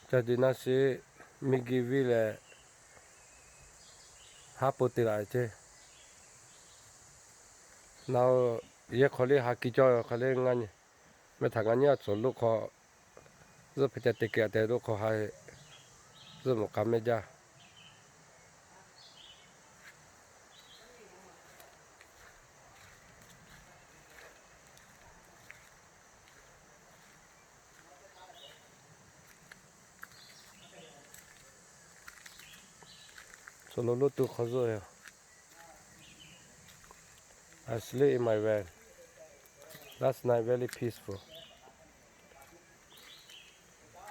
Ca de naˇ sheˍ, miˇ gi viˇ leh haˉ pui te laꞈ ceˇ. Naˬ, yehˇ hk'aw liˇ ha ki cawˇ ve hk'aˬ le, mehˆ htaꞈ ngaˬ nyi a tcuhˍ loˆ hk'aw, zuhˆ hpeh ca te keh a tehꞈ loˆ hk'aw ha, zuhˆ mawˬ k'a mehˆ jaˇ. Chaw lo loˇ tuˬ hk'aw zuhˆ yoˬ. I sleep in my van. Last night very peaceful.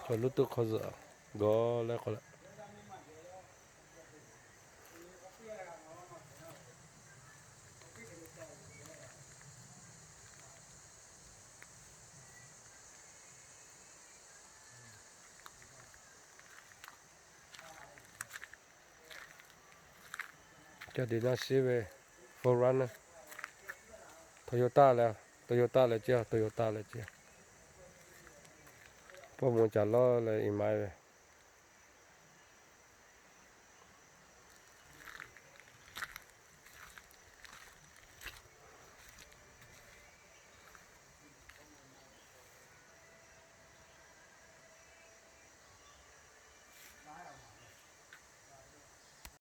Chaw lo loˇ tuˬ hk'aw zuhˆ, gawˬ leh k'o leh. Ca de naˇ sheˍ ve, four runner, Toyota leh, Toyota leh ceˇ, Toyota leh ceˇ. Pawˇ mvuh caˬ lawˇ leh in my van.